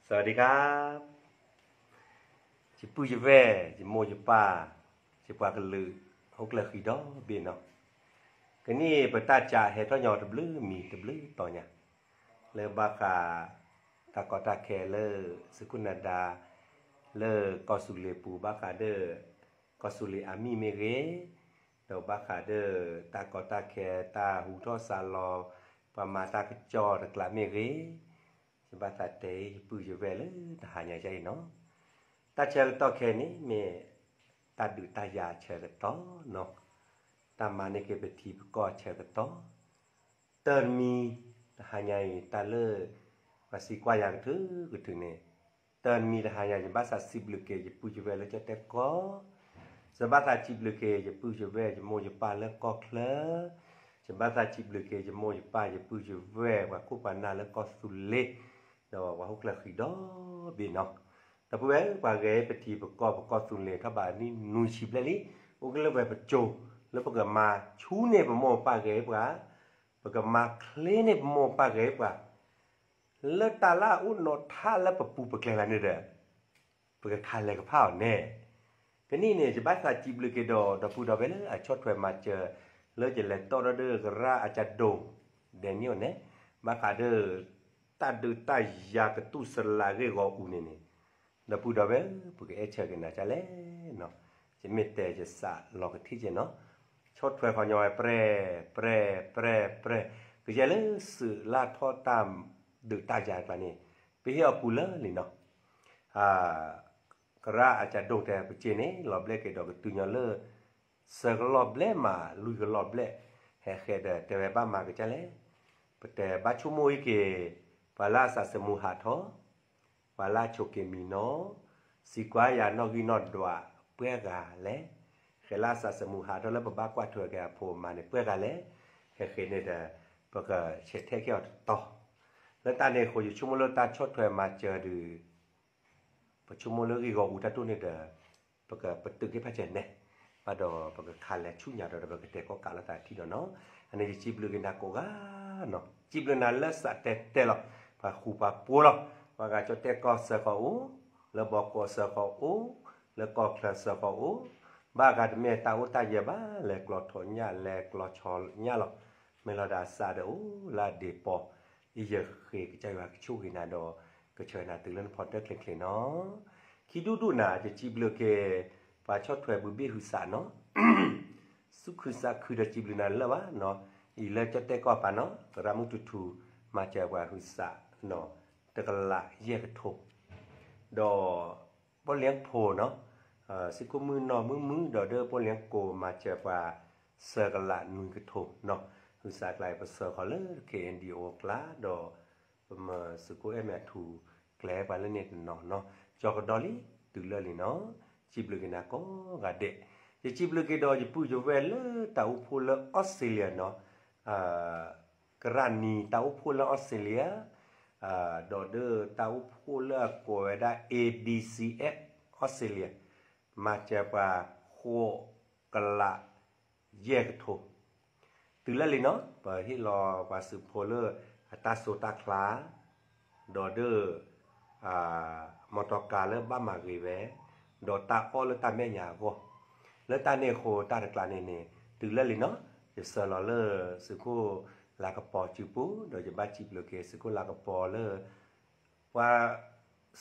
สวัสดีครับ ယပုၢ်ယဝဲၢ် ယမိၢ်ယပၢ် ယပှၤကလုာ် ဟီၣ်ခိၣ်ချၢဃံဒီဘ့ၣ်နီၤ, ကနံၣ်ပတၢ်ကးဟဲထီၣ်ညီတဘျုးမံၤတဘျုးတီၤညါ, လၢဘၣ်ဃး တၢ်ကီတၢ်ခဲလၢ သုးခိၣ်နဒါ လၢကီၢ်သူလ့ၤပူၤ ဘၣ်ဃးဒီး ကီၢ်သူလ့ၤအမံၤမ့ၢ်ဂ့ၤ, ဒီးဘၣ်ဃးဒီး တၢ်ကီတၢ်ခဲ တၢ်ဟူထီၣ်စးလီၤ ပှၤမၤတၢ်ကစီၣ်တကျးမ့ၢ်ဂ့ၤ, ယဘၣ်သးတဲ ယပုၢ်ယဝဲၢ်လၢတဟါညါအံၤနီၤ, တၢ်ဆၢကတီၢ်ခဲအံၤန့ၣ်မ့ၢ် တၢ်ဒုးတၢ်ယၤဆၢကတီၢ်နီၤ, တၢ်မၤန့ၢ်က့ၤပထံပကီၢ်ဆၢကတီၢ်, တၢ်တမံၤ တဟါညါအံၤ တၢ်လၢ ပှၤစံးကွၢ်ယၤကထုကထုးန့ၣ်, တၢ်တမံၤတဟါညါ ယဘၣ်သးစံးဘျုးက့ၤ ယပုၢ်ယဝဲၢ်လၢကၠီၣ်တဲၣ်ကီၢ်, ယဘၣ်သးစံးဘျုးက့ၤ ယပုၢ်ယဝဲၢ် ယမိၢ်ယပၢ်လၢကီၢ်ချၢ, ယဘၣ်သးစံးဘျုးက့ၤ ယမိၢ်ယပၢ် ယပုၢ်ယဝဲၢ် ပှၤခိၣ်ပှၤနၢ်လၢကီၢ်သူလ့ၤ, ဒီးပှၤဟီၣ်ခိၣ်ချၢဃံဒီဘ့ၣ်နီၤ, ဒီပုၢ်ဝဲၢ် ပှၤဂဲၤပထံပကီၢ် ပကီၢ်သူလ့ၤ ထီၣ်ဘးနွံဆံဘျဲၣ်လံ, အိၣ်ကလၢဝဲပစိၤ လၢပကမၤဆူန့ၢ်ပမိၢ်ပပၢ်ဂဲၤပှၤ, ပကမၤချ့န့ၢ်ပမိၢ်ပပၢ်ဂဲၤပှၤ, လၢတၢ်လၢအအိၣ်နီၤထးလၢပပူၤပကျဲလၢန့ၣ်ဒီး ပကခးလဲၤကဖးအီၤန့ၣ်, ကနံၣ်န့ၣ် ယဘၣ်သးစံးဘျုးက့ၤဒီး ဒီပုၢ်ဒီဝဲၢ်လၢအဆီၣ်ထွဲမၤစၢၤ လၢယလဲၤတီၣ်ထီၣ်ဒီးကရၣ်အကၠးဒိၣ် ဒဲးနံၣ်အီၤန့ၣ်, ဘၣ်ဃးဒီး တၢ်ဒုးတၢ်ယၤကတူၢ်စလးဂ့ၢ်ဂီၤအူန့ၣ်န့ၣ်, ဒီပုၢ်ဒီဝဲၢ် ပကအဲၣ်ဆၢက့ၤနၤဒ်လဲၣ်နီၤ, ယမ့ၢ်တဲယစးလီၤကထံၣ်က့ၤနီၤ, ဆီၣ်ထွဲခီညီဝဲပြဲၢ် ပြဲၢ် ပြဲၢ် ပြဲၢ်, ကယဲၢ်လၢသုးလၢထီၣ်တၢ်ဒုးတၢ်ယၤအကျါန့ၣ်, ပဟ့ၣ်အီၤပူၤလၢလံနီၤ ကရၣ်အကၠးဒိၣ်တဲပစ့န့ၣ် လီၤဘျဲၣ်က့ၤဒီးကတုၤညီလၢ ဆၢကလီၢ်ဘျဲၣ်မး လွံၢ်ကလီၢ်ဘျဲၣ်, ဟဲဃဲဒီးတဲဝဲဘၣ်မၤကစၢ်လဲၣ်, ပတဲဘၣ်ဆိကမိၣ်အံၤက့ၤ ပှၤလၢအသးသမူဟးထီၣ်, ပှၤလၢအဆိးက့ၤမံၤနီၤ, စံးကွၢ်ယၤနီၣ်ဂံၢ်နီၣ်ဒွးပှဲၤဂၤလဲၣ်, ဃဲလၢအသးသမူဟးထီၣ်လၢပဘၣ်ကွၢ်ထွဲက့ၤအဖိအမါန့ၣ် ပှဲၤဂၤလဲၣ်, ဟဲဃဲန့ၣ်ဒီး ပကဆဲးထဲးက့ၤအီၤတတီၤ, လၢတၢ်န့ၣ်အဃိ ယဆိကမိၣ်လၢတၢ်ဆီၣ်ထွဲမၤစၢၤဒီး ပဆိကမိၣ်လၢဂ့ၢ်ဂီၤအူတၢ်တိၢ်န့ၣ်ဒီး ပကပတုာ်က့ၤဖးစၢၤနဲၣ်, ဘၣ်ဒီးပကခးလဲၤဆူညါဒီး ပကတဲာ်ကီၢ်ကးလိာ်သးထံဒီးနီၤ, အန့ၣ်ယစံးဘျုးက့ၤနၤကိးဂၤနီၤ, စံးဘျုးနၤလၢသးတဲတဲလီၤ, ပှၤဃူပှၤဖိးလီၤ, ပှၤဂၤကၠီၣ်တဲၣ်ကီၢ်စၢဃီၤအိၣ်, လၢဘီကီၢ်စၢဃီၤအိၣ်, လၢကီၢ်ချၢစၢဃီၤအိၣ်, ဘၣ်ဂၤတမ့ၢ်တၢ်အိၣ်တၢ်ယၢၤဘၣ် လဲၤကျီထီၣ်ညၣ် လဲၤကျီဆီညၣ်လီၤ, မ့ၢ်လီၤဒၣ်စးဒီးအိၣ်လၢအဒ့ပီၤ, ယဃ့ကစၢ်ယွၤကဆိၣ်ဂ့ၤနၤဒီး ကဆှၢနၤတုၤလၢနဖီတၢၣ်ချ့ချ့နီၤ, ခံဒူၣ်ဒူၣ်နၤ ယစံးဘျုးက့ၤ ပှၤဆီၣ်ထွဲဘုဘ့ၣ်ဟုးစးနီၤ သူၣ်ခုသးခုဒီးစံးဘျုးနၤလၢဘၣ်နီၤ, အံၤလၢကၠီၣ်တဲၣ်ကီၢ်ပၤနီၤ သရၣ်မုၢ်ထူထူ မၤစၢၤပှၤဟုးစးနီၤ, တကလးယဲၢ်ကထိ, ဒီး ပီၣ်လဲၣ်ဖိနီၤ, စ့ၢ်ကီးမုၢ်နီၢ်မုၢ်မုၢ်ဒီးဒီးပီၣ်လဲၣ်ကိးမၤစၢၤပှၤ သၢကလးနွံကထိနီၤ, ဟုးစးကျါအံၤ ပဆှၢဃီၤလၢ ခ့ၣ်အဲၣ်ဒံၣ်အိၣ်ကျါဒီး ပမၢသုးခိၣ်အဲၣ်မဲာ်ထူ ကျဲပှၤလၢန့ၣ်တနီၤနီၤ, ကၠီကဒီလံ တုၤလၢလံနီၤ, စံးဘျုးက့ၤနၤကိးဂၤဒဲး, ယစံးဘျုးက့ၤဒီးယပုၢ်ယဝဲၢ်လၢတၢ်အိၣ်ဖှိၣ်လၢအီစထြ့လယါနီၤ, ကရၣ်နံၤတၢ်အိၣ်ဖှိၣ်လၢအီစထြ့လယါ, ဒီးဒီးတၢ်အိၣ်ဖှိၣ်လၢအကိးဝဲဒၣ် A B C F အီစထြ့လယါ, မၤစၢၤပှၤ ဃိးကလး ယဲၢ်ကထိ, တုၤလၢလံနီၤ ပဟ့ၣ်လီၤပှၤသုးဖိလၢအတၢ်စိတၢ်ချါ, ဒီးဒီး မီတီကၤလၢဘၣ်မၤဂ့ၤဝဲ, ဒီးတၢ်အီၣ်လၢတၢ်မဲာ်ညါအဂီၢ်, လၢတၢ်န့ၣ်အဃိတၢ်တကျါန့ၣ်န့ၣ် တုၤလၢလံနီၤ, ယဆှၢလီၤလၢသုးခိၣ်လၤကပီၤစုပူၤ ဒီးယဘၣ်စံးဘျုးက့ၤသုးခိၣ်လၤကပီၤလၢ ပှၤ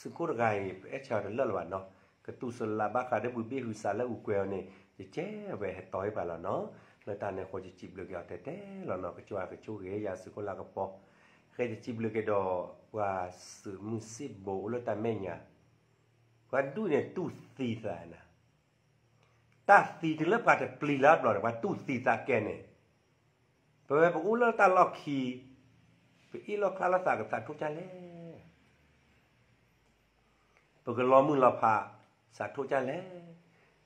သုးခိၣ်တဂၤအံၤ ပအဲၣ်ဆၢအီၤတလၢာ်လၢၤဘၣ်နီၤ, ကတူၢ်စလးဘၣ်ဃးဒီးဘုဘ့ၣ်ဟုးစးလၢအူကွဲၤအီၤန့ၣ် ယကဲဝဲဟဲတီဟ့ၣ်ပှၤလီၤနီၤ, လၢတၢ်န့ၣ်အဃိယစံးဘျုးက့ၤအီၤတဲတဲလီၤနီၤ, ကစၢ်ယွၤကဆိၣ်ဂ့ၤယၤသုးခိၣ်လၤကပီၤ, ဃဲယစံးဘျုးက့ၤဒီး ပှၤသုးမုၢ်စံၣ်ဘိအိၣ်လၢတၢ်မဲာ်ညါ, ပှၤဒူၣ်န့ၣ်တူၢ်သံသးနၤ တၢ်သံတုၤလၢပှၤတပျံၤလၢအဘျီန့ၣ် ပှၤတူၢ်သံသးကဲန့ၣ်, ပဝဲပအိၣ်လၢတၢ်လီၢ်ခံ, ပအ့ၣ်လိာ်ချါလိာ်သးကသးထိၣ်ကၢ်လဲၣ်, ပကလီၤမုၢ်လီၤဖးသးထိၣ်ကၢ်လဲၣ်,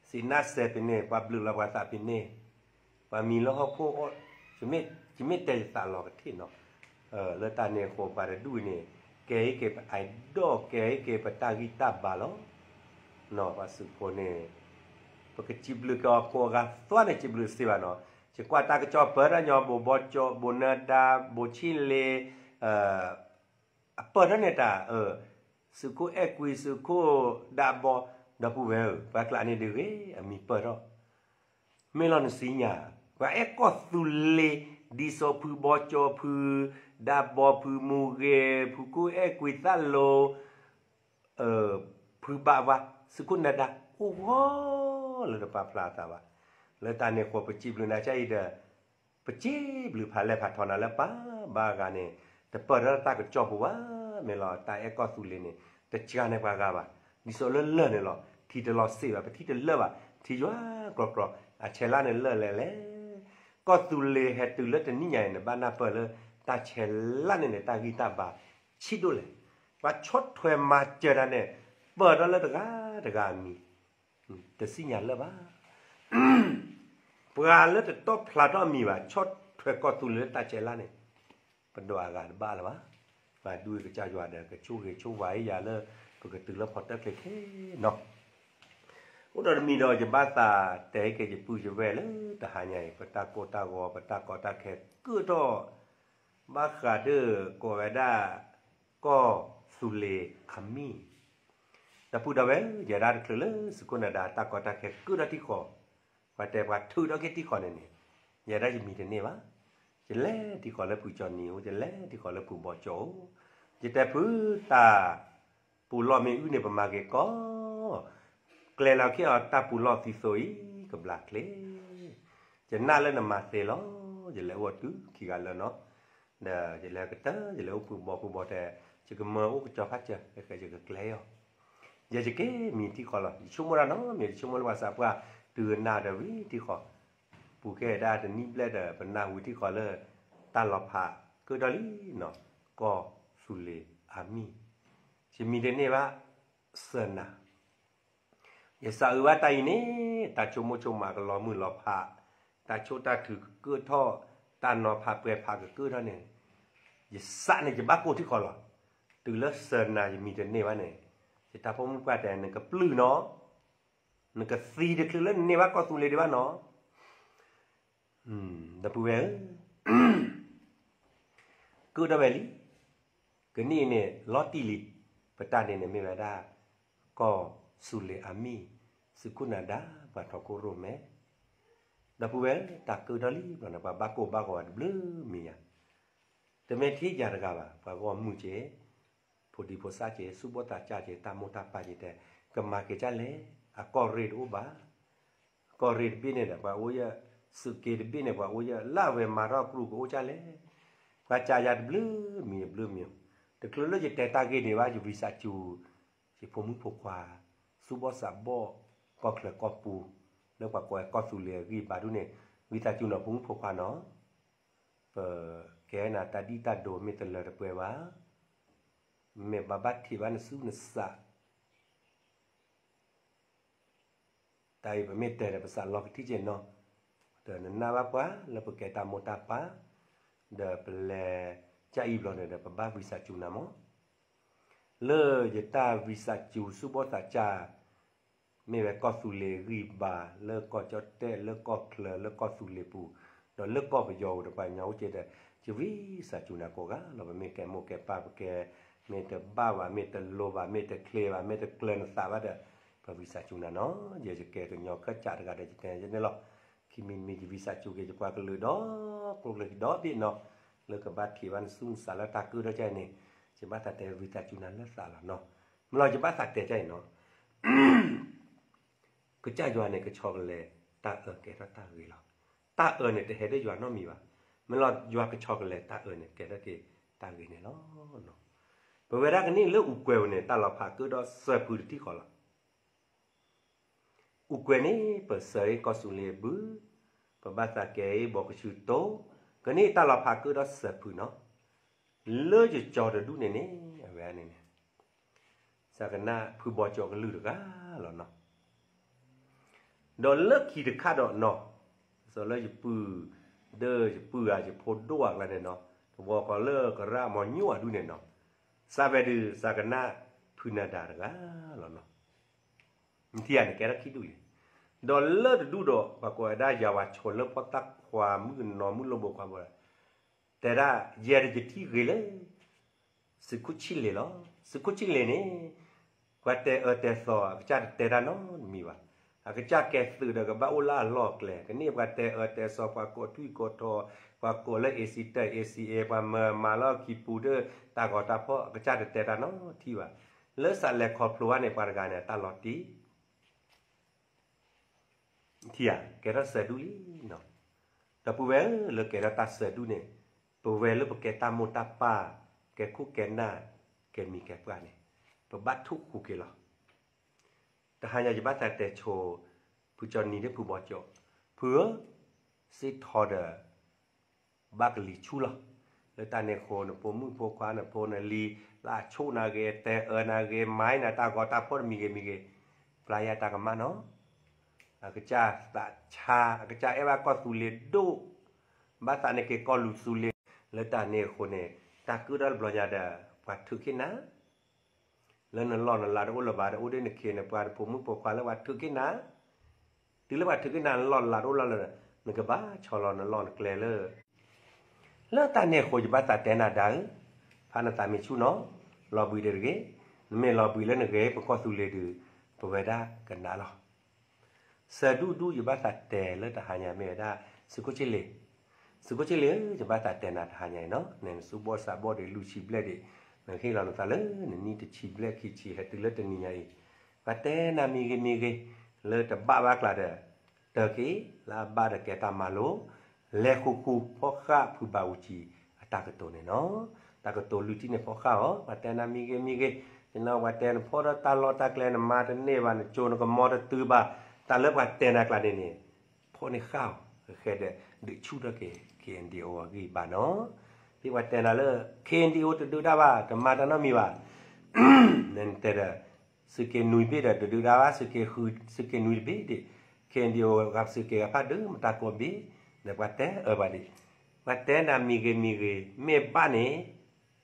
သ့ၣ်နၢ်စဲးပ့ၤန့ၣ် ပှၤဘျုးလီၤပှၤသးပ့ၤန့ၣ်, ပှၤမံၤလၢဟီၣ်ခိၣ်အီၣ်, ယမ့ၢ်တဲယသးလီၤကထ့ၣ်နီၤ, လၢတၢ်န့ၣ်အဃိပှၤတဒူၣ်အံၤန့ၣ် ကဲအံၤက့ၤပအဲၣ်ဒိး ကဲအံၤက့ၤပတၢ်ဂံၢ်တၢ်ဘါလီၤ. ပှၤသုးဖိန့ၣ် ပကစံးဘျုးက့ၤအီၤကိးဂၤသွါန့ၣ် စံးဘျုးစ့ၢ်ဘၣ်နီၤ, ယကွၢ်တၢ်ကစီၣ်ပၢၢ်ထီၣ်ညီ ဘိးဘီကၠီ ဘိးနၢဒါ ဘိးဆံလ့ၤ အပၢၢ်ထီၣ်န့ၣ်တၢ် သုးခိၣ်အဲၣ်ကွံ သုးခိၣ်ဒးဘီ, ဒီပုၢ်ဝဲၢ်ဧၢ, ပှၤကျးန့ၣ်ဒုးဂ့ၤ အမံၤပၢၢ်ထီၣ်, မ့ၢ်လီၤနစံညါ, ပှၤအဲၣ်ကီၢ်သူလ့ၤ, ဒ်သိးဖုဘီကၠီ ဖုဒးဘီ ဖုမူဂ့ၤ ဖုခိၣ်အဲၣ်ကွံသၣ်လိၤ ဖုဘၣ်ဝါ သုးခိၣ်နၢၤဒါ အိၣ်ဂီၢ်လၢတပာ်ဖျါအသးဘၣ်. လၢတၢ်န့ၣ်အဃိ ပစံးဘျုးနၤကအံၤဒီး ပစံးဘျုးဖးလဲၢ်ဖးထီနၤလၢပှၤဘၣ်ဂၤန့ၣ် တပၢၢ်ဒီးတၢ်ကစီၣ်ပူၤဘၣ်, မ့ၢ်လီၤတၢ်အဲၣ်ကီၢ်သူလ့ၤန့ၣ် တစှၤန့ၢ်ပှၤဂၤဘၣ်. ဒ်သိးလၢလၢၢ်န့ၣ်လီၤ ထံတလီၤစ့ၣ်ဘၣ် ပထံတလၢၢ်ဘၣ် ထံယွၤကြီကြီ အဆဲးလါန့ၣ်လၢၢ်လဲၤလဲၤ ကီၢ်သူလ့ၤဟဲတုၤလၢတနံၣ်ညါအံၤန့ၣ် ဘၣ်နၢ်ပၢၢ်လၢတၢ်ဆဲးလါန့ၣ်န့ၣ် တၢ်ဂံၢ်တၢ်ဘါ ဆံးဒိၣ်လဲၣ်. ပှၤဆီၣ်ထွဲမၤစၢၤတၢ်န့ၣ် ပၢၢ်ဒီးလၢတဂၤတဂၤအမံၤ တစံၣ်ညါလၢၤဘၣ်. ပှၤလၢတတီၣ်ဖျါထီၣ်အမံၤဘၣ် ဆီၣ်ထွဲကီၢ်သူလ့ၤလၢတၢ်ဆဲးလါန့ၣ် ပဒိးအဂၤတဘၣ်လၢၤဘၣ်. ပှၤဒုးကစၢ်ယွၤဒီး ကဆိၣ်ဂ့ၤဆိၣ်ဝါယၤလၢ ပကတုၤလၢဖီတၢၣ်ချ့ခဲနီၤ. အိၣ်ဒီးတမံၤဒီး ယဘၣ်သးတဲက့ၤယပုၢ်ယဝဲၢ်လၢတဟါညါအံၤ ပတၢ်ကိၢ်တၢ်ဂီၤ ပတၢ်ကီတၢ်ခဲကၢၣ်ထီၣ် ဘၣ်ဃးဒီးကိးဝဲဒၣ် ကီၢ်သူလ့ၤအမံၤ ဒီပုၢ်ဒီဝဲၢ် ယဲဒၣ်တချုးလၢသုးခိၣ်နၢၤဒါတၢ်ကီတၢ်ခဲကၢၣ်ထီၣ်ထံဃီ, ပှၤတဲပှၤထုးထီၣ်က့ၤထံဃီန့ၣ်န့ၣ်, ယဲဒၣ်ယမံၤတန့ၢ်ဘၣ်. ယလဲၤထံဃီလၢဖုကၠီနံၤအိၣ်, ယလဲၤထံဃီလၢဖုဘီကၠီအိၣ်, ယတဲဖုတၢ်ပူၤလီၢ်မ့ၢ်အုၣ်န့ၣ် ပမၤက့ၤကီ, ကျဲၤလီၤက့ၤအီၤတၢ်ပူၤလီၢ်သံသိအံၤ ကဘျးချ့ ယနာ်လၢနမၤသ့လီၤ. ယလဲၤအိၣ်တုၤခံဂၤလၢာ်နီၤ, ဒီးယလဲၤကတၢၢ် ယလဲၤအိၣ်ဖုဘီဖုဘီတဲ, ယကမၢအိၣ်ကစီၤဖးစၢၤ ယကကျဲၤအီၤ, ယဲယက့ၤမံၤထံဃီလီၤ. ယဆိကမိၣ်တၢ်နီတမံၤ, ယဆိကမိၣ်လၢပှၤသးပှၢ်တုၤကနၣ်ဒီးဝံၤထံဃီ, ပူၤကဲဒၣ်တနံၣ်ဘျဲၣ်ဒီး ပနၢ်ဟူထံဃီလၢ တၢ်လီၤဖးကၢၣ်ထီၣ်လံနီၤ, ကီၢ်သူလ့ၤအမံၤ, ယမံၤတန့ၢ်ဘၣ်, စၢၤနၤ ယစးအုးဘၣ်တၢ်အံၤန့ၣ်, တၢ်ဆိကမိၣ်ဆိကမးကလီၤမုၢ်လီၤဖး, တၢ်ဆိၣ်တၢ်ထုးကကၢၣ်ထီၣ်, တၢ်နီၤဖးပှဲၤဖးကကၢၣ်ထီၣ်န့ၣ်, ယစးန့ၣ်ယဘၣ်ကိၢ်ထံဃီလီၤ. တုၤလၢစၢၤနၤယမံၤတန့ၢ်ဘၣ်န့ၣ်, ယတၢ်ပိာ်မုၣ်ပှၢ်တဲ နကပျုၢ်နီၤ, နကသံတချုးလၢနန့ၢ်ဘၣ်ကီၢ်သူလ့ၤဒံးဘၣ်နီၤ. ဒီပုၢ်ဝဲၢ်ဧၢ, ကၢၣ်ထီၣ်ဝဲလံ, ကနံၣ်အံၤန့ၣ် လီၤတံၢ်လံ, ပတၢ်န့ၣ်န့ၣ်မ့ၢ်ဝဲဒၣ် ကီၢ်သူလ့ၤအမံၤ, သုးခိၣ်နၢၤဒါ ပှၤထီခိၣ်ရိၣ်မဲ, ဒီပုၢ်ဝဲၢ် တၢ်ကၢၣ်ထီၣ်လံဘျီန့ၣ် ပှၤဘၣ်ကိၢ်ဘၣ်ဂီၤဝဲတဘျုးမံၤယါ, တမ့ၢ်ထဲယၤတဂၤဘၣ် ပှၤဂီၢ်မုၢ်က့ၤ, ဖိဒံဖိသၣ်က့ၤ သူၣ်ဘီၣ်သးစၢ်က့ၤ တၢ်မိၢ်တၢ်ပၢ်က့ၤတဲ, ကမၤက့ၤဒ်လဲၣ်, အကီၢ်ရ့ၣ်တအိၣ်ဘၣ် ကီၢ်ရ့ၣ်တဘ့ၣ်န့ၣ်ဒီး ပှၤအိၣ်ယဲၢ်, သုးက့တဘ့ၣ်န့ၣ် ပှၤအိၣ်ယဲၢ်, လၢအဝဲမၤထီၣ်ကရူၢ်ကအိၣ်ဒ်လဲၣ်, ပှၤကးယၤတဘျုးမံၤတဘျုးမံၤ, တချုးလၢယတဲတၢ်ဂ့ၢ်ဒံးဘၣ် ယဝံသးစူၤ, ယဖိမုၣ်ဖိခွါ, သူၣ်ဘီၣ်သးဘီၣ်, ကီၢ်ချၢကီၢ်ပူၤ, လၢပှၤကိးဝဲကီၢ်သူလ့ၤအဂံၢ်ဘါဒူၣ်န့ၣ်, ဝံသးစူၤနီၤဖိမုၣ်ဖိခွါနီၤ, ပကဲနၤတၢ်ဒံၣ်တၢ်ဒိးမ့ၢ်တလၢတပှဲၤဘၣ်, မ့ၢ်ဘၣ်ဘၣ်ထံးဘၣ်နသူၣ်နသး တၢ်အံၤပမ့ၢ်တဲဒီးပသးလီကထံၣ်က့ၤနီၤ, ဒီးနနာ်ဘၣ်ပှၤလၢပကဲတၢ်မိၢ်တၢ်ပၢ်, ဒီးပလဲၤကအံၤဘျီန့ၣ်ဒီး ပဘၣ်ဝံသးစူၤနၤမး, လၢယတၢ်ဝံသးစူၤသူၣ်ဘီၣ်သးစၢ်, မ့ၢ်ဝဲကီၢ်သူလ့ၤဂံၢ်ဘါ လၢကီၢ်ကၠီၣ်တဲၣ် လၢကီၢ်ချၢ လၢကီၢ်သူလ့ၤပူၤ, ဒီးလၢကီၢ်ပယီၤပူၤတပှၤကညီအိၣ်က့ၤဒီး, ယဝံသးစူၤနၤကိးဂၤလီၤ ပမ့ၢ်ကဲမိၢ်ကဲပၢ် ပကဲ, မ့ၢ်တဘၣ်ဘၣ် မ့ၢ်တလိၤဘၣ် မ့ၢ်တချ့ဘၣ် မ့ၢ်တကျၢၤနသးဘၣ်ဒီး, ပဝံသးစူၤနၤနီၤ, ယဲယကဲကညီခၢၣ်စးတဂၤဒီးယတဲန့ၣ်လီၤ, ခံမံၤတမံၤယဝံသးစူၤက့ၤယပှၤကလုာ်ဒီး, ကျိချံဒီဘ့ၣ်နီၤ, လၢကဘၣ်ထံးဘၣ်နသူၣ်နသးလၢတၢ်ကၢၣ်ထီၣ်ကဲန့ၣ်, ယဘၣ်သးတဲဝံသးစူၤနၤလၢသးလီၤနီၤ, မ့ၢ်လီၤယဘၣ်သးတဲကဲအံၤနီၤ ကစၢ်ယွၤန့ၣ် ကဆီတလဲတၢ်အၢကဲထီၣ်တၢ်ဂ့ၤလီၤ. တၢ်အၢန့ၣ်တဟဲဒၣ်ယွၤနီတမံၤဘၣ်. မ့ၢ်လီၤယွၤကဆီတလဲတၢ်အၢန့ၣ် ကဲထီၣ်က့ၤတၢ်ဂ့ၤန့ၣ်လီၤ. ပဝဲဒၣ်ကနံၣ်လၢအူကွဲၤပူၤန့ၣ် တၢ်လီၤဖးကၢၣ်ဒီးစၢၤဖုတထံၣ်ဃီလီၤ. အူကွဲၤန့ၣ် ပစၢၤအ့ၣ်ကီၢ်သူလ့ၤအဘု, ပဘၣ်သးကဲအ့ၣ်ဘီကဆူတိ, ကနံၣ်တၢ်လီၤဖးကၢၣ်ဒီးစၢၤဖုနီၤ. လၢယကၠီတဒူၣ်န့ၣ်န့ၣ် အဝဲန့ၣ်န့ၣ် စးကနၣ်ဖုဘီကၠီကလုၢ်တဂၤလီၤနီၤ. ဒီးလၢခံတခါဒီးနီၤ, စီၤလၢယပုၢ်, ဒီးယပုၢ်ဂၤယဖိဒိၣ်အကျါန့ၣ်နီၤ, တဝီဃီလၢကရၣ်မီၤညိၣ်အဒူၣ်န့ၣ်နီၤ, စးဝဲဒုး စးကနၣ်ဖုနၢၤဒါတဂၤလီၤနီၤ. နထံၣ်ဧါန့ၣ် ကဲထီၣ်ခံဒူၣ်လံ. ဒီးလၢတဒူၣ်ဒီး ပှၤကိးဝဲဒၣ်ယၤဝၤဆိးလၢဖီၣ်တၢ်ခွါမုၣ်ကနီၤမုၣ်လိၣ်ဘိခွါဘိ တဲဒၣ် ယဲဒၣ်ယထံၣ်ဂ့ၤလၢ သုးခိၣ်ဆံၣ်လ့ၤလီၤ. သုးခိၣ်ဆံလ့ၤန့ၣ် ပှၤတဲအၢတဲသီ အကစၢ်တတဲတၢ်နီတမံၤဘၣ်. အကစၢ်ကဲသုးဒီးကဘၣ်အိၣ်လၢအလီၢ်အကျဲ, ကန့ၢ်ပှၤတဲအၢတဲသီ ပှၤကိးထွံၣ်ကိးထိး, ပှၤကိးလၢ A C တၢၢ် A C A, ပှၤမၤမၤလၢခံပူၤဒီး တၢ်ဂီၤတၢ်ဖီၣ် အကစၢ်တတဲတၢ်နီတထံၣ်ဘၣ်. လၢစးလဲၤခီဖျိဘၣ်န့ၣ် ပှၤတဂၤန့ၣ် အတၢ်လီၤတံၢ် ထံဧါ, ကဲထီၣ်စၢၤဒူၣ်လံနီၤ. ဒီပုၢ်ဝဲၢ်ဧၢ, လၢကဲထီၣ်တၢ်စၢၤဒူၣ်န့ၣ်, ပဝဲလၢပကဲတၢ်မိၢ်တၢ်ပၢ်, ကဲခိၣ်ကဲနၢ်, ကဲမံၤကဲပှၢ်န့ၣ်, ပဘၣ်ထူၣ်ဃူက့ၤလီၤ. တဟါညါယဘၣ်သးတဲဆိ, ဖုကၠီနံၤဒီးဖုဘီကၠီ, ဖုဧၢ, စ့ထီဒီး ဘၣ်ကလံၤဆူၣ်လီၤ. လၢတၢ်န့ၣ်အဃိ နဖိမုၣ်ဖိခွါ နဖိနလံၤ လၢအဆိၣ်နၤဂ့ၤ တဲအၢနၤဂ့ၤ မၤနၤတၢ်ဂီၤတၢ်ဖီၣ်တမံၤဂ့ၤမံၤဂ့ၤ, ပျၢ်ယၤတၢ်ကမၣ်နီၤ. အကစၢ်သးဆါ အကစၢ်အဲၣ်ဘၣ်ကီၢ်သူလ့ၤဒိၣ်, ဘၣ်သးန့ၢ်က့ၤကီၢ်သူလ့ၤ, လၢတၢ်န့ၣ်အဃိန့ၣ် တၢ်ကၢၣ်ဒီးတဘျီညါဒီး ပှၤထုးက့ၤနၤ လၢနလီၢ်နလၤတအိၣ်လၢၤဘၣ်ဒီး အိၣ်ဒ်နခ့နပှၤ နဖိမုၣ်ဖိခွါလၢပှၤထုးက့ၤနၤ, တုၤလၢပှၤထုးက့ၤနၤ နလီၢ်နလၤတအိၣ်လၢၤလၢၤ, နကဘၣ်ဆီလီၤနလီၢ်နကျဲလၢ လၢတၢ်န့ၣ်အဃိ ယဘၣ်သးတဲနၤဒၣ်ဧၢ, ဖးနသးမ့ၢ်ဆူၣ်နီၤ, လီၤဘှံးဒီးတဂ့ၤ, နမ့ၢ်လီၤဘှံးလၢနဂ့ၤ ပကီၢ်သူလ့ၤဒုး ပဝဲဒၣ်ကနၣ်လီၤ. စၢၤဒူၣ်ဒူၣ် ယဘၣ်သးတဲလၢတဟါညါမ့ၢ်ဝဲဒၣ် သုးခိၣ်ဆံလ့ၤ, သုးခိၣ်ဆံလ့ၤဧၢ, ယဘၣ်သးတဲနၤတဟါညါအံၤနီၤ, နနဆူၣ်ဘီၣ်စးဘီၣ်ဒီး လွံၢ်ဆံဘျဲၣ်ဒံး, နဟ့ၣ်လီၤနသးလၢနနံၣ်တဆံဘျဲၣ်ခံဆံ ဟဲတုၤလၢတနံၤညါအံၤ, ပှၤတဲနၤမံၤဂ့ၤမံၤဂ့ၤ, လၢတဘၣ်ဘၣ်ကျါဒီး တၢ်က့ၤလၢအဘၣ်ဒီးကဲတၢ်မၤလိ, လဲၤဃူဃူဖီၣ်ဃာ်ဖုဘးအူကၠံအတၢ်ကတိၤန့ၣ်နီၤ, တၢ်ကတိၤလွံၢ်ထံၣ်န့ၣ်ဖီၣ်ဃာ်အီၤ, ပှၤတဲနၤမံၤဂ့ၤမံၤဂ့ၤ, ယနီၤပှၤတဲနဖီၣ်ဒီးတၢ်လီၢ်တၢ်ကျဲ နမၤတန့ၢ်ဘၣ် နကၠိနကမီတတုၤဘၣ်, တၢ်လၢပှၤတဲနၤကျါန့ၣ်န့ၣ် ဖီၣ်န့ၢ်ဃာ်အီၤ, ဃဲဒီး ဒုးဆူၣ်ထီၣ်က့ၤ K N D O အဂံၢ်ဘါနီၤ, ဖဲပှၤတဲနၤလၢ K N D O တဒုးတၢ်ဘၣ် တမၤတၢ်နီတမံၤဘၣ် နတဲဒီး သုးက့နွံဘ့ၣ်ဒီးတဒုးတၢ်ဘၣ်, သုးက့ဃု သုးက့နွံတဘ့ၣ်ဒံး, K N D O ဂၤသုးက့ဂၤဖးဒိၣ်မတၤကိးဘ့ၣ်, ဒီးပှၤတဲအၢပှၤဒံး, ပှၤတဲနၤမံၤဂ့ၤမံၤဂ့ၤ မ့ၢ်ဘၣ်န့ၣ်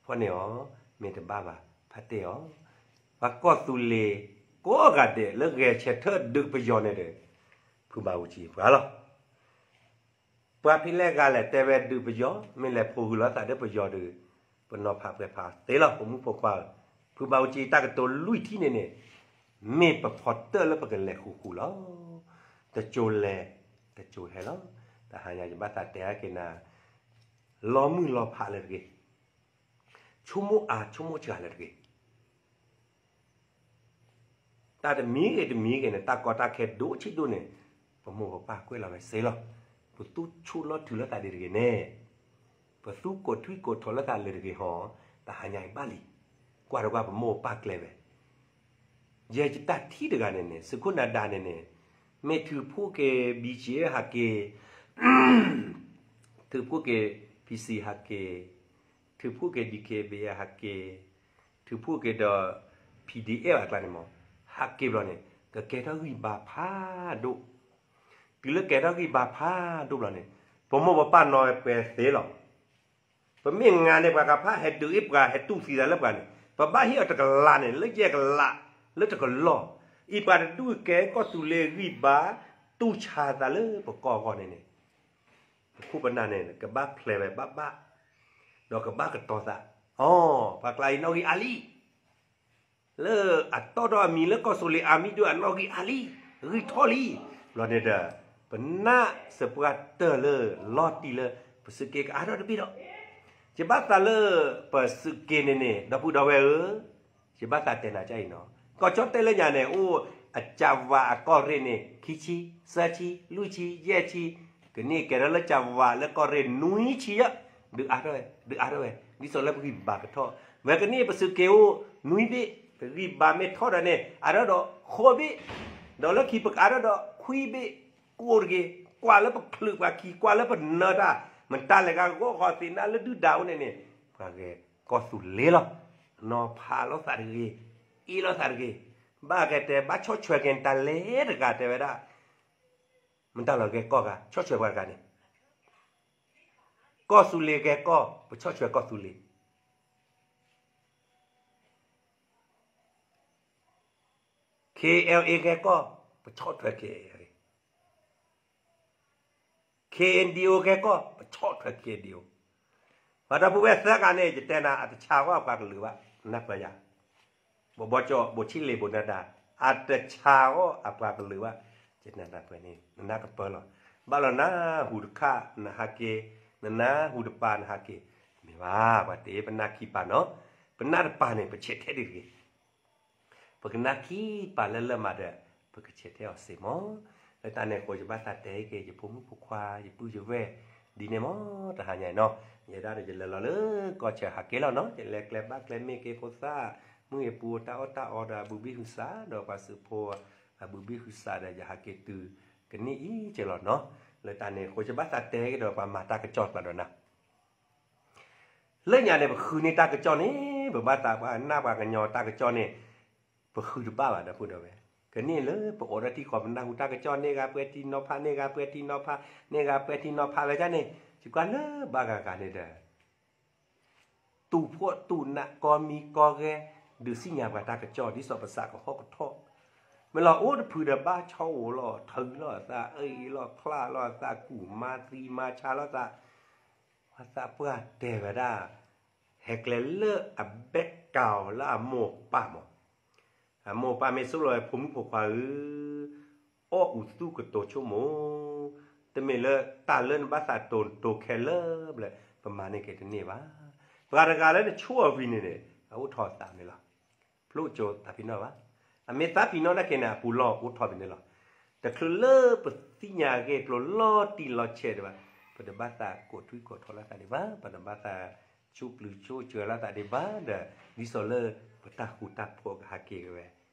ဖီၣ်န့ၢ်အီၤ, မ့ၢ်တဘၣ်ဘၣ် ဖးတ့ၢ်အီၤ, ပှၤကီၢ်သူလ့ၤ ကိးဂၤဒဲးလၢဂဲၤဆၢထၢၣ်ဒုးပယီၤန့ၣ်ဒီး ဖုဘးအူကၠံပှၤလီၤ. ပှၤဖဲလဲၣ်ဂၤလဲၣ်တဲဝဲဒုးပယီၤ မ့ၢ်လဲၤဖိးဂုာ်လိာ်သးဒီးပယီၤဒီး ပနီၤဖးပှဲၤဖးသ့လီၤ ပမုၣ်ဖိခွါဧၢ, ဖုဘးအူကၠံတၢ်ကတိၤလွံၢ်ထံၣ်န့ၣ်န့ၣ် မ့ၢ်ပဖီတၢၣ်လၢပကလဲၤဃူဃူလီၤ. တစိၤလဲၤ တစိၤဟဲလီၤ. တဟါညါယဘၣ်သးတဲအါက့ၤနၤ လီၤမုၢ်လီၤဖးလၢတဂ့ၤ, ဆိကမိၣ်အါဆိကမိၣ်စှၤလၢတဂ့ၤ တၢ်တမံၤဂ့ၤတမံၤဂ့ၤန့ၣ် တၢ်ကီတၢ်ခဲဒိၣ်ဆံးဒိၣ်န့ၣ် ပမိၢ်ပပၢ်ကွဲးလီၤဝဲစ့လီၤ. ပသူၣ်ဆူၣ်လီၤထုးလိာ်သးဒ်တဂ့ၤန့ၣ်, ပသူၣ်ကိးထွံၣ်ကိးထိးလိာ်သးလၢတဂ့ၤဟီ, တဟါညါအံၤဘၣ်လံ. ကွၢ်တကွၢ်ပမိၢ်ပပၢ်ကျဲဝဲ, ယဲယတၢ်ထံၣ်တဂၤန့ၣ်န့ၣ် သုးခိၣ်နၤဒါန့ၣ်န့ၣ် မ့ၢ်ထုးဖှိၣ်က့ၤ B G F ဟးက့ၤ ထုးဖှိၣ်က့ၤ P C ဟးက့ၤ, ထုးဖှိၣ်က့ၤ D K B A ဟးက့ၤ, ထုးဖှိၣ်က့ၤဒီး P D F အကျါန့ၣ်မး, ဟးက့ၤဘျီန့ၣ် ကကဲထီၣ်ဂံၢ်ဘါဖးဒိၣ်. တုၤလၢကဲထီၣ်ဂံၢ်ဘါဖးဒိၣ်ဘျီန့ၣ် ပမိၢ်ပပၢ်နီၤဝဲပှဲၤသ့လီၤ. ပမ့ၢ်ငါန့ၣ် ပှၤကဖးဟဲဒုးအ့ၣ်ပှၤ ဟဲတူၢ်သံသးလၢပှၤန့ၣ် ပဘၣ်ဟ့ၣ်အီၤတကလးန့ၣ် လၢယဲၢ်ကလး လၢတကလီၢ်, အံၤပှၤတဒူၣ်ကဲကီၢ်သူလ့ၤဂံၢ်ဘါ တူၢ်ဆါသးလၢပကီၢ်အဂီၢ်န့ၣ်န့ၣ် ပခိၣ်ပနၢ်န့ၣ် ကဘၣ်ဖျဲးဝဲဘၣ်ဘၣ်, ဒီးကဘၣ်ကတီၤသး, အီ, ပှၤကျါအံၤနီၣ်ဂံၢ်အါလံ လၢအတီၢ်ထီၣ်အမံၤလၢကီၢ်သူလ့ၤအါမံၤဒုးအနီၣ်ဂံၢ်အါလံ, ဂံၢ်ထီၣ်လံ, ဘျီန့ၣ်ဒီး ပနၢ်စပှၢ်တၢၢ်လၢလီၤတံၢ်လၢ ပသုးက့ကအါထီၣ်တဘ့ၣ်ဒီး, ယဘၣ်သးလၢပသုးက့န့ၣ်န့ၣ် ဒီပုၢ်ဒီဝဲၢ်ဧၢ, ယဘၣ်သးတဲနၤကအံၤနီၤ, ကီၢ်ကၠီၣ်တဲၣ်လၢညါန့ၣ် အိၣ်အကၢ်ဝးအကီၢ်ရ့ၣ်န့ၣ် ခံဆံ, သၢဆံ, လွံၢ်ဆံ, ယဲၢ်ဆံ, ကန့ၢ်ကဲထီၣ်လၢကၢ်ဝးလၢကီၢ်ရ့ၣ်နွံဆံယဲၢ်, ဒုးအါထီၣ်ဝဲ, ဒုးအါထီၣ်ဝဲ, ဒ်သိးလၢပဂံၢ်ဘါကထီၣ်, ဝဲကန့ၢ်ပသုးက့အိၣ်နွံဘ့ၣ်, ပဂံၢ်ဘါမ့ၢ်ထီၣ်ဒီးန့ၣ် အါထီၣ်ဒီးဃိးဘ့ၣ်, ဒီးလၢခံပကအါထီၣ်ဒီးခွံဘ့ၣ်, ကအိၣ်တဂ့ၤ, ကွၢ်လၢပချုးပှၤခံ, ကွၢ်လၢပနၢတၢ်, မတၤလဲၣ်ဂၤဂီၢ်ဃီသ့ၣ်နၢ်လၢဒုၣ်ဒါအိၣ်န့ၣ်န့ၣ်, ပှၤဂဲၤကီၢ်သူလ့ၤလီၤ, နီၤဖးလိာ်သးတဂ့ၤ, အ့ၣ်လိာ်သးတဂ့ၤ, ဘၣ်ကဲတဲ ဘၣ်ဆီၣ်ထွဲက့ၤတၢ်လဲၤတဂၤတဲဝဲဒၣ်, မတၤလီၤဂဲၤကီၢ်ဂၤ ဆီၣ်ထွဲပှၤတဂၤန့ၣ်, ကီၢ်သူလ့ၤဂဲၤကီၢ် ပဆီၣ်ထွဲကီၢ်သူလ့ၤ K L A ဂဲၤကီၢ် ပဆီၣ်ထွဲ K L A, K N D O ဂဲၤကီၢ် ပဆီၣ်ထွဲ K N D O, ပှၤဒီပုၢ်ဝဲၢ်သၢဂၤန့ၣ် ယတဲနၤ အတဆါဝဲပှၤကလုာ်ဘၣ် နၢ်ပၢၢ်ယၤ, ဘိၣ်ဘီကၠီၣ် ဘိၣ်ဆံလ့ၣ် ဘိၣ်နၤဒါ အတဆါအီၣ်အပှၤကလုာ်ဘၣ်, ယနၤတၢ်ပှဲၤန့ၣ် နနၢ်ကပၢလီၤ. ဘၣ်လီၤနၢ်ဟူတခါ နဟးက့ၤ, နနၢ်ဟူတပၤနဟးက့ၤ, မ့ၢ်ဘၣ် ပှၤတဲ ပနၢ်ခံပၤနီၤ, ပနၢ်တပၤန့ၣ် ပဆဲးထဲဒ်တဂ့ၤ ပကနၢ်ခံပၤလၢလၢမးဒီး ပကဆဲးထဲအီၤစ့ၢ်မး. လၢတၢ်န့ၣ်အဃိ ယဘၣ်သးတဲက့ၤ ယဖိမုၣ်ဖိခွါ ယပုၢ်ယဝဲၢ် ဒ်န့ၣ်မး တဟါညါအံၤနီၤ, ယဲဒၣ်ဒီးယလဲၤလီၤလၢကီၢ်ဆၢဟးက့ၤလီၤနီၤ, ယလဲၤကျဲဘၣ်ကျဲမ့ၢ်က့ၤဖိသၣ်, မုၢ်အပူၤတၢ်အီၣ်တၢ်အီဒီးအဘုဘံၣ်ဟုးစး ဒီးပှၤသုးဖိ အဘုဘံၣ်ဟုးစးဒီး ယဟးက့ၤတုၤကနံၣ်အံၤကဲလီၤနီၤ. လၢတၢ်န့ၣ်အဃိ ယဘၣ်သးတဲက့ၤဒီးပှၤမၤတၢ်ကစီၣ်ကျါဒီးနၤ လၢညါန့ၣ် ပဃုန့ၢ်တၢ်ကစီၣ်န့ၣ် ပဘၣ်သးပှၤနၢ်ပှၤကညီတၢ်ကစီၣ်န့ၣ် ပဃုတဘၣ်ဘၣ်ဒီပုၢ်ဒီဝဲၢ်, ကနံၣ်လၢပအိးထီၣ်ထံဃီ ပနၢ်ဟူတၢ်ကစီၣ်န့ၢ်ဂၤပှဲၤထံနီၤဖး န့ၢ်ဂၤပှဲၤထံနီၤဖး န့ၢ်ဂၤပှဲၤထံနီၤဖးဝဲဒၣ်န့ၣ် ယကွၢ်လၢဘၣ်ဂၤဂၤန့ၣ်ဒီး တူၢ်ဖှီၣ်တူၢ်နးကီမံကီဂဲၤ ဒုးသ့ၣ်ညါပှၤတၢ်ကစီၣ် ဒ်သိးပသးကဟီၣ်ကထီၣ်, မ့ၢ်လီၤအိၣ်တဖုဒီးဘၣ်ဆီအိၣ်လီၤ ထုးလီၤအသး အ့ၣ်လီၤချၣ်လီၤအသး ကူၣ်မါသံမါဆါလီၤသး ပှၤသးပှၢ်တဲဝဲဒၣ် ဟဲကျဲလၢအဘဲကၤအီၤလၢအမိၢ်ပၢ်မး, အမိၢ်ပၢ်မ့ၢ်ဆိၣ်လီၤဝဲ ဖိမုၣ်ဖိခွါဧၢ, အီၣ်အူသူၣ်ကတိၤဆိကမိၣ်, တမ့ၢ်လၢတၢ်လၢနဘၣ်သးတိၤတိၤခဲလၢာ်ဘျဲၣ် ပမၤန့ၢ်က့ၤတန့ၢ်ဘၣ်. ပှၤတဂၤလၢနဆိၣ်အီၤဝံၤန့ၣ်န့ၣ် အအိၣ်ထီၣ်အသးန့ၣ်လီၤ. ဖျိကၠိသးပ့ၤနီၣ်ဘၣ်. အမ့ၢ်သးပ့ၤနီၣ်နာ်က့န့ၣ် အပူၤလီၢ်အိၣ်ထီၣ်ဖဲန့ၣ်လီၤ. တချုးလၢပသ့ၣ်ညါအဂ့ၢ်အကျိၤလီၤတံၢ်လီၤဆဲးဒံးဘၣ်, ပတဘၣ်သးကိးထွံၣ်ကိးထီၣ်လိာ်သးဒံးဘၣ်, ပတဘၣ်သးဆူၣ်ပျုၤဆူၣ်စၢၤလိာ်သးဒံးဘၣ်ဒီး ဒ်သိးလၢပတၢ်ဃူတၢ်ဖိးကဟးက့ၤက့ၤဝဲ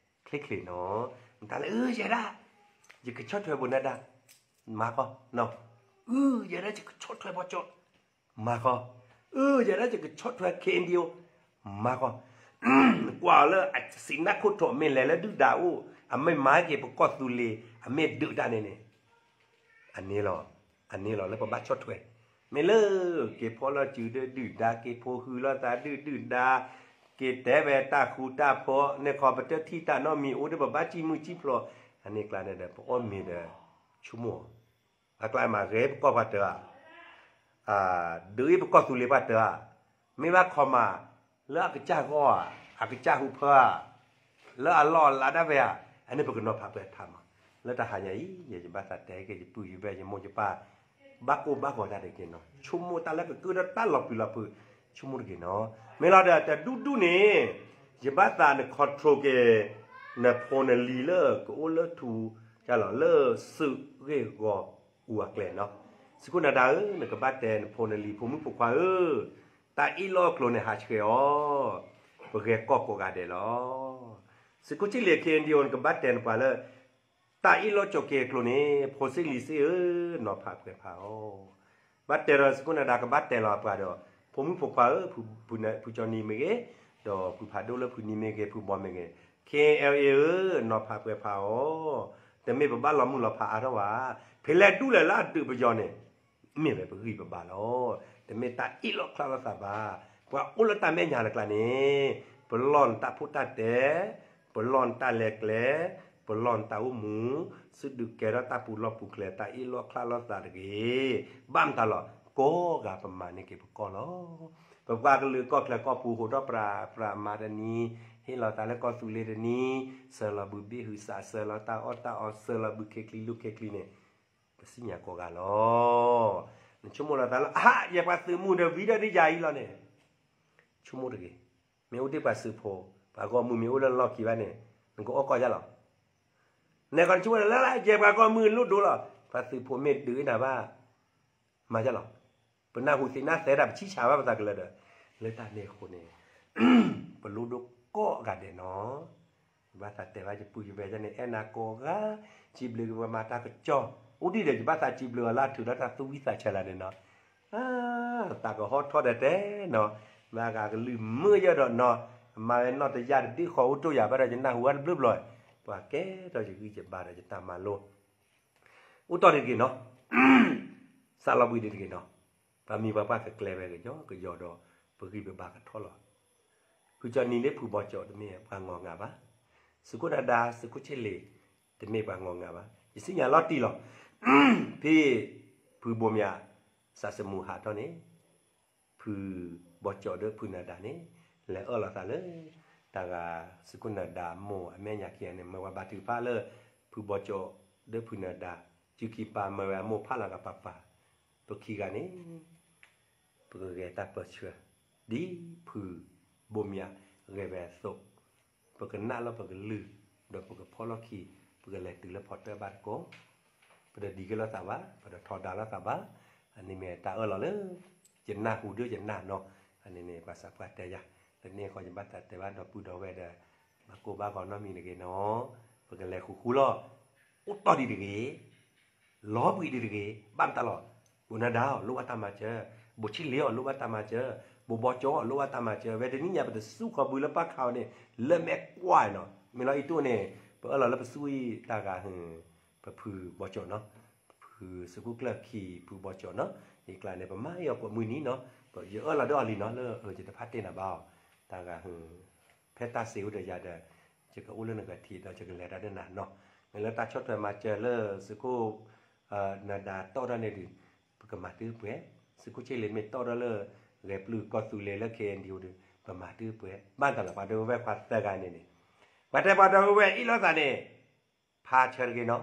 ချ့ချ့နီၤ. မတၤလၢ အၢ ယဲဒၣ် ယကဆီၣ်ထွဲဘိးနၤဒါ မၤဃီ, အၢ ယဲဒၣ်ယကဆီၣ်ထွဲဘီကၠီၣ် မၤဃီ, အၢ ယဲဒၣ်ယကဆီၣ်ထွဲ ခ့ၣ်အဲၣ်ယူၣ် မၤဃီ, ကွၢ်အီၤလၢအစံးနၢ်ခိၣ်ထီၣ် မ့ၢ်လဲၤလၢဒုၣ်ဒါအိၣ် အမ့ၢ်မၤက့ၤပကီၢ်သူလ့ၤ အမ့ၢ်ဒုးတၢ်န့ၣ်န့ၣ် အန့ၣ်လီၤ, အန့ၣ်လီၤလၢပဘၣ်ဆီၣ်ထွဲ, မ့ၢ်လၢက့ၤဖီၣ်လီၤစုဒီးဒုၣ်ဒါ က့ၤဖိဃုလိာ်သးဒုၣ်ဒုၣ်ဒါ, က့ၤတဲဝဲတၢ်ဃူတၢ်ဖိး န့ၣ်ခီပတထံၣ်တၢ်နီတမံၤအိၣ်ဒီးပဘၣ်စံၣ်မုၢ်စံၣ်ဖျိး, အန့ၣ်ကျါန့ၣ်ဒီး ပအီၣ်မ့ၤဒီး ဆိကမိၣ် အကျါမၤဂ့ၤပကီၢ်ပှၤတၢၢ်ဧါ, ဒုးအံၤပကီၢ်သူလ့ၤပှၤတၢၢ်ဧါ, မ့ၢ်ဘၣ်ခီမး လၢအကစၢ်ဂီၢ်ဧါ, အကစၢ်ဟူးဖၢဧါ, လၢအလီၢ်အလၤဒၣ်ဝဲဧါ, အန့ၣ်ပကနီၤဖးပှဲၤဖးမး, လၢတၢ်ဟါညါအံၤ ယဘၣ်သးတဲက့ၤယပုၢ်ယဝဲၢ်ယမိၢ်ယပၢ် ဘၣ်ကိၢ်ဘၣ်ဂီၤတၢ်တက့ၢ်နီၤ, ဆိကမိၣ်တၢ်လၢကကၢထီၣ်တၢ်လီၤပျံၤလီၤဖုး, ဆိကမိၣ်တဂ့ၤနီၤ, မ့ၢ်လီၤဒီးတဒူၣ်ဒူၣ်န့ၣ် ယဘၣ်သးန control က့ၤ နဖိနလံၤလၢကအိၣ်လၢထူ လၢစုးဂ့ၢ်ဂီၤအူအကျဲနီၤ, သုးခိၣ်နၤဒါဧၢ, နကဘၣ်တဲနဖိနလံၤဖိမုၣ်ဖိခွါဧၢ, တၢ်အ့ၣ်လိာ်ကျိၤန့ၣ်ဟးဆှဲးအီၤ, ပဂဲၤကီၢ်ကိးဂၤဒဲးလီၤ. သုးခိၣ်ဆံၣ်လ့ၤ ခ့ၣ်အဲၣ်ယူၣ် နကဘၣ်တဲနပှၤလၢ တၢ်အ့ၣ်လိာ်ကၠီၤက့ၤအကျိၤန့ၣ် ဖိစ့လံၤစ့ဧၢ, နီၤဖးပှဲၤဖးအီၤ, ဘၣ်တဲဒီးသုးခိၣ်နၤဒါ ကဘၣ်တဲလီၤပှၤဒီး ဖိမုၣ်ဖိခွါဧၢ, ဖုကၠီနံၤမ့ၢ်ဂ့ၤ, ဒီးဖုဖးဒိၣ်လၢဖုနံၤမ့ၢ်ဂ့ၤ, ဖုဘီမ့ၢ်ဂ့ၤ, ခ့ၣ်အဲၣ်ယူၣ် ဧၢ, နီၤဖးပှဲၤဖးအီၤ, တမ့ၢ်ပဘၣ်လီၤမုၢ်လီၤဖးအါထီၣ်ဘၣ်, ဖဲလဲၣ်ဒူၣ်လဲၣ်လၢအဒုးပယီၤန့ၣ် မ့ၢ်ဝဲပဂံၢ်ပဘါလီၤ. တမ့ၢ်တၢ်အ့ၣ်လိာ်ချါလိာ်သးဘၣ်. ပှၤအိၣ်လၢတၢ်မဲာ်ညါတကျါန့ၣ် ပလီၢ်နတၢ်ဖိတၢ်တဲာ်, ပလီၢ်နတၢ်လဲၤကျဲ, ပလီၢ်နတၢ်အိၣ်မူ, စံးဒုးကဲထီၣ်တၢ်ပူၤလီၢ်ပူၤကျဲ တၢ်အ့ၣ်လိာ်ချါလိာ်သးတဂ့ၤ. ဘၣ်မတၤလီၤ. ကိးဂၤပမၤန့ၢ်က့ၤပကီၢ်လီၤ. ပပှၤကလုာ်ကီၢ်ချၢကီၢ်ပူၤ ဟိးထီၣ်ပြးပြးမၤတနံၤ, ဟ့ၣ်လီၤသးလၢကီၢ်သူလ့ၤတနံၤ, စၢၤလီၤဘုဘ့ၣ်ဟုးစး, စၢၤလီၤတၢ်အီၣ်တၢ်အီ, စၢၤလီၤဘုခ့ချံလူခ့ချံန့ၣ် ပစံၣ်ညါကိးဂၤလီၤ. နဆိကမိၣ်လီၤသးလၢ အဟါ ယဲပှၤသုးမုၢ်ဒီးဝံၤဒီးဒ်ယၤအံၤလီၤန့ၣ်, ဆိကမိၣ်တဂ့ၤ. မ့ၢ်အိၣ်ဒံးပှၤသုးဖိ, ပှၤဂီၢ်မုၢ်မ့ၢ်အိၣ်လၢလီၢ်ခံဘၣ်န့ၣ်, နကအီၣ်ကီၢ်ယါလီၤ. နကီးနဆိကမိၣ်လၢ ယဲပှၤဂီၢ်မုၢ်လိၣ်ဒိလီၤ, ပှၤသုးဖိမ့ၢ်ဒုးနၤဘၣ် မၤယါလီၤ. ပနၢ်ဟူသ့ၣ်နၢ်သဲဒၣ်ပဆံၣ်ဆါဘၣ်ပသးကလၢာ်ဒီး, လၢတၢ်န့ၣ်အဃိန့ၣ် ပလိၣ်ဒိကိးဂၤဒဲးနီၤ. ယဘၣ်သးတဲဘၣ်ယပုၢ်ယဝဲၢ်န့ၣ် အဲၣ်နၤကိးဂၤ, စံးဘျုးက့ၤပှၤမၤတၢ်ကစီၣ်, အိၣ်ဒံးဒီးယဘၣ်သးစံးဘျုးအီၤလၢအထုးဒီးတၢ်သူၣ်ဝံသးဆၢလၢန့ၣ်နီၤ. သးကဟီထီၣ်ဒီးတဲနီၤ, မၤဂၤကလုၢ်မုာ်ယဲၢ်ဒီးနီၤ, မၤဝဲနီၢ်တယၢ်တဘ့ၣ်ဃီအိၣ်တိၢ်ယၤဘၣ်ဒီးယနၢ်ဟူဝဲတဘျုးဘျီ, ပှၤကဲထီၣ်ယဂံၢ်ယဘါဒီးယတၢ်မၤလိ အိၣ်တီၢ်ဒံးတဂ့ၤနီၤ, စးလီၤဘှံးဒံးတဂ့ၤနီၤ, ပှၤမံၤပှၤပှၢ်ကကျဲဝဲကယီကယီဒီး ပဂံၢ်ပဘါကထီၣ်လီၤ. ဖုကၠီနံၤလၢဖုဘီကၠီတမ့ၢ်ပှၤငီၢ်ငါဘၣ်, သုးခိၣ်နၤဒါ သုးခိၣ်ဆ့လ့ၤ တမ့ၢ်ပှၤငီၢ်ငါဘၣ်, ယစံၣ်ညါလီၤတံၢ်လီၤ. ဖဲ ဖုဘိမၠး စးစမူဟးထီၣ်န့ၣ် ဖုဘီကၠီဒီးဖုနၤဒါန့ၣ် လဲၤအၢၣ်လီၤသးလၢ တၢ်ဂၤ သုးခိၣ်နၢၤဒါအမိၢ်အမဲာ်ညါခံဂၤန့ၣ် မၢဝဲဘါထုကဖၣ်လၢ ဖုဘီကၠီ ဒီးဖုနၢၤဒါ စုခံပၤ မၢဝဲအမိၢ်ဖးလီၤဂၤပၤပၤ ပခံဂၤန့ၣ် ပကဂဲၤတၢ်ပၢဆှၢ ဒ်ဖုဘိမၠးဂဲၤဝဲအသိး ပကနၣ်လီၤပကလုၢ် ဒီးပကဖီၣ်လီၢ်ခံ ပကလဲၤတုၤလၢဖီတၢၣ်ဘၣ်တကိး ပတဒံးက့ၤလိာ်သးဘၣ် ပတထီဒါလိာ်သးဘၣ်. အန့ၣ်မ့ၢ်တၢ်အၢၣ်လီၤလၢ ယနၢ်ဟူဒိၣ်ယနၢ်နီၤ. အန့ၣ်န့ၣ် ပှၤသးပှၢ်တဲယၤ လၢန့ၣ်ဃီ ယဘၣ်သးတဲဘၣ်ဒီပုၢ်ဒီဝဲၢ်ဒီး ဘၣ်ကိၢ်ဘၣ်ဂီၤနီတမံၤတဂ့ၤနီၤ. ပကလဲၤဃူဃူလီၤ. အိၣ်တီၢ်ဒံးတဂ့ၤ လီၤဘှံးဒံးတဂ့ၤ ဘၣ်မတၤလီၤ. ဘိးနၢၤဒါအီၤ လိၣ်ဘၣ်တၢ်မၤစၢၤ, ဘိးဆ့လ့အီၤ လိၣ်ဘၣ်တၢ်မၤစၢၤ, ဘိးဘီကၠီအီၤ လိၣ်ဘၣ်တၢ်မၤစၢၤ, ဝဲတနံၣ်ညါပတစူၢ်ခီဘုလၢပၢ်ခးအီၤန့ၣ် လၢမဲာ်ကွၢ်နီၤ. မ့ၢ်လီၤအံၤတိၣ်န့ၣ် ပအၢၣ်လီၤလၢပစူၢ်အံၤတၢ်ဂၤ ပဖုဘီကၠီနီၤ, ဖုသုးခိၣ်ကျၢၢ်ခံ ဖုဘီကၠီနီၤ, ယကျါန့ၣ် ပမၤအီၤကိးမုၢ်နံၤနီၤ, ယအၢၣ်လီၤဒီးအီၤလံနီၤ လၢယတဖၣ်တ့ၢ်နၤဘၣ်အီၤ, တၢ်ဂၤ ဖဲတၢ်စ့အိၣ်ဒီးယၤဒီး ယကအိၣ်လၢနကထံးဒီးယကလဲၤတၢ်ဒ်နၤနီၤ, မ့ၢ်လၢတၢ်ဆီၣ်ထွဲမၤစၢၤလၢသုးခိၣ် နၢၤဒါတီၢ်ထီၣ်န့ၣ်ဒီး ပကမၤတၢ်ပှဲၤ, သုးခိၣ်ဆ့လ့မ့ၢ်တီၢ်ထီၣ်လၢ ဂဲၤပျုၢ်ကီၢ်သူလ့ၤလၢ ခဲအံၤအံၤဒီး ပမၤတၢ်ပှဲၤ, ဘၣ်တၢ်လီၤ ပှၤဒီပုၢ်ဝဲၢ်ခွါသၢဂၤန့ၣ်န့ၣ်, ပှၤတဲပှၤဒီပုၢ်ဝဲၢ်အ့ၣ်လိာ်သးန့ၣ် ဖးဆၢတဂ့ၤနီၤ,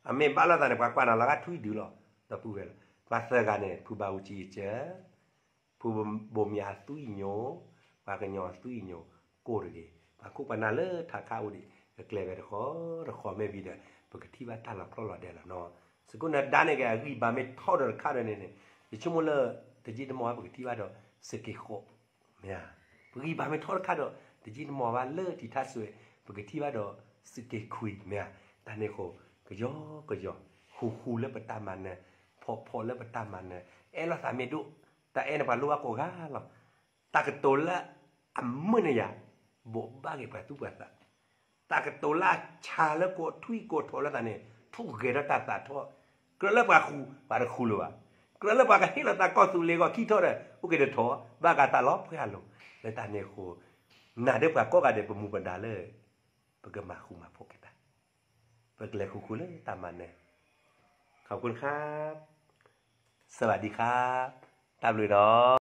အမ့ၢ်ဘၣ်လိာ်သးန့ၣ် ပှၤကွၢ်နၤလီၤဂာ်ထွံၣ်ဒုလီၤ, ဒီပုၢ်ဝဲၢ်လီၤ, ပှၤသၢဂၤန့ၣ် ဖုဘၣ်အူကၠံအစၢၤ ဖုဘိမၠးအသွံၣ်ညိ, ပှၤကညီအသွံၣ်ညိ ကိၢ်တဂ့ၤ, ပှၤခိၣ်ပှၤနၢ်လၢထးခါအိၣ်ဒံး ကကျဲၤဝဲတဃီတဃီမ့ၢ်ဝံၤဒီး ပကထံၣ်ဘၣ်တၢ်လီၤကျိၣ်လီၤဒဲးလီၤနီၤ. သုးခိၣ်နၢၤဒါန့ၣ်က့ အဂံၢ်ဘါမ့ၢ်ထီၣ်ဒီးတခါဒီးန့ၣ်န့ၣ် ယဆိကမိၣ်လၢ တယံာ်တမီၢ်ဘၣ် ပကထံၣ်ဘၣ်ဒီး သုးက့ဃိး မ့ၢ်ဧါ, ပဂံၢ်ဘါမ့ၢ်ထီၣ်တခါဒီး တယံာ်တမီၢ်ဘၣ်လၢထံထၣ်စွဲ ပကထံၣ်ဘၣ်ဒီး သုးက့ခွံ မ့ၢ်ဧါ, တၢ်န့ၣ်အဃိ ကယီကယီ ဃူဃူလၢပတၢ်မၤနၢၤ, ဖီဖီလၢပတၢ်မၤနၢၤ, အဲၣ်လိာ်သးမ့ၢ်ဒိၣ်, တၢ်အဲၣ်န့ၣ်ပှၤလိၣ်ဘၣ်ကိးဂၤလီၤ. တၢ်ကတိၤလၢအမုာ်န့ၢ်ယၤ ဘိးဘၣ်က့ၤပှၤသူၣ်ပှၤသး, တၢ်ကတိၤလၢအဆါလၢကိးထွံၣ်ကိးထိးလိာ်သးန့ၣ် ထိၣ်ဂဲၤထီၣ်တၢ်သးထီၣ်, ကြၢးလၢပှၤဃူ ပှၤတဃူလၢၤဘၣ်, ကြၢးလၢပှၤကဟ့ၣ်လီၤတၢ်ကီၢ်သူလ့ၤဂီၢ်ခံထီၣ်ဒီး အိၣ်က့ၤတထီၣ် ဘၣ်ကးသးလီၤပှဲၤအလိၤ, လၢတၢ်န့ၣ်အဃိ နၤဒီးပှၤကိးဂၤဒဲး ပမူပဒါလၢ ပကမၤဃူမၤဖိးက့ၤတၢ်, ပကလဲၤဃူဃူလၢတၢ်မၤနၢၤ, ခီဖျိခါ စဝၤဒံခါ တၢ်ဘျုးဒီး